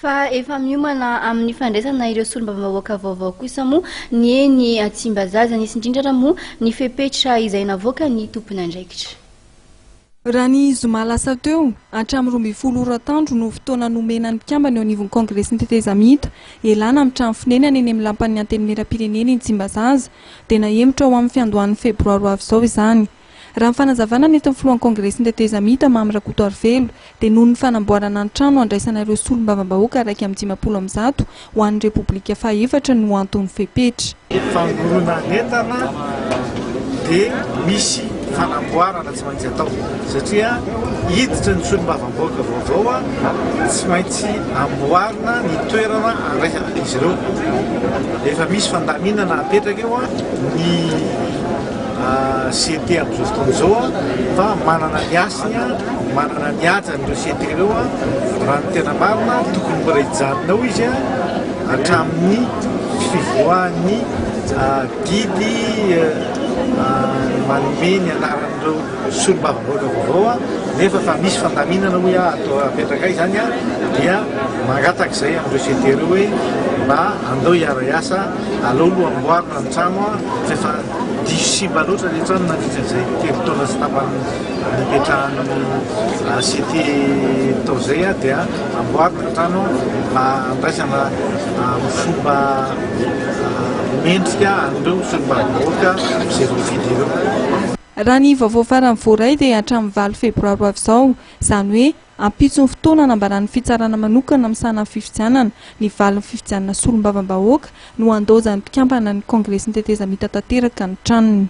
Fa efa miomana amin'ny fandraisana ireo solombavambahoaka vaovao kosa moa ny eny Tsimbazaza. Nisy indrindra ary moa ny fepetra izay navoakan'ny tompon'andraikitra. Raha ny zoma lasa teo, hatramin'ny 12 ora atoandro no fotoana nomena ny mpikambana eo anivon'ny Kongresin'ny tetezamita hialana amin'ny trano fonenany eny amin'ny Lampan'ny Antenimierampirenena eny Tsimbazaza, dia nahemotra ho amin'ny fiandohan'ny febroary ho avy izao izany. Raha ny fanazavana nentin'ny filohan'ny Kongresin'ny tetezamita, Mamy Rakotoarivelo, dia noho ny fanamboarana ny trano handraisana ireo solombavambahoaka 151 ho an'ny Repoblika fahaefatra no anton'ny fepetra. Fangoronan'entana dia misy fanamboarana tsy maintsy atao satria hiditra ny solombavambahoaka vaovao, tsy maintsy amboarina ny toerana handraisana an'izy ireo. Efa misy fandaminana apetraka eo ny CT amin'izao fotoana izao fa manana ny hasiny, manana ny hajany ireo CT ireo. Raha ny tena marina, tokony mbola hijanona ao izy hatramin'ny fivoahan'ny didy manome ny anaran'ireo solombavambahoaka vaovao, nefa fa misy fandaminana hoy aho atao apetrakay izany dia mangataka izay amin'ireo CT ireo hoe mba andao hiara-hiasa, aleo aloha amboarina ny trano fa efa diso simba loatra ilay trano nandritra izay telo taona sy tapany nipetrahan'ny CT tao izay dia amboarina ny trano mba handraisana amin'ny fomba mendrika an'ireo solombavambahoaka izay voafidy ireo. Raha ny vaovao farany voaray dia hatramin'ny valo febroary ho avy izao, izany hoe Ampitso ny fotoana hanambaran'ny fitsarana manokana misahana ny fifidianana ny valin'ny fifidianana solombavambahoaka no handaozan'ny mpikambana ny Kongresin'ny tetezamita tanteraka ny tranony.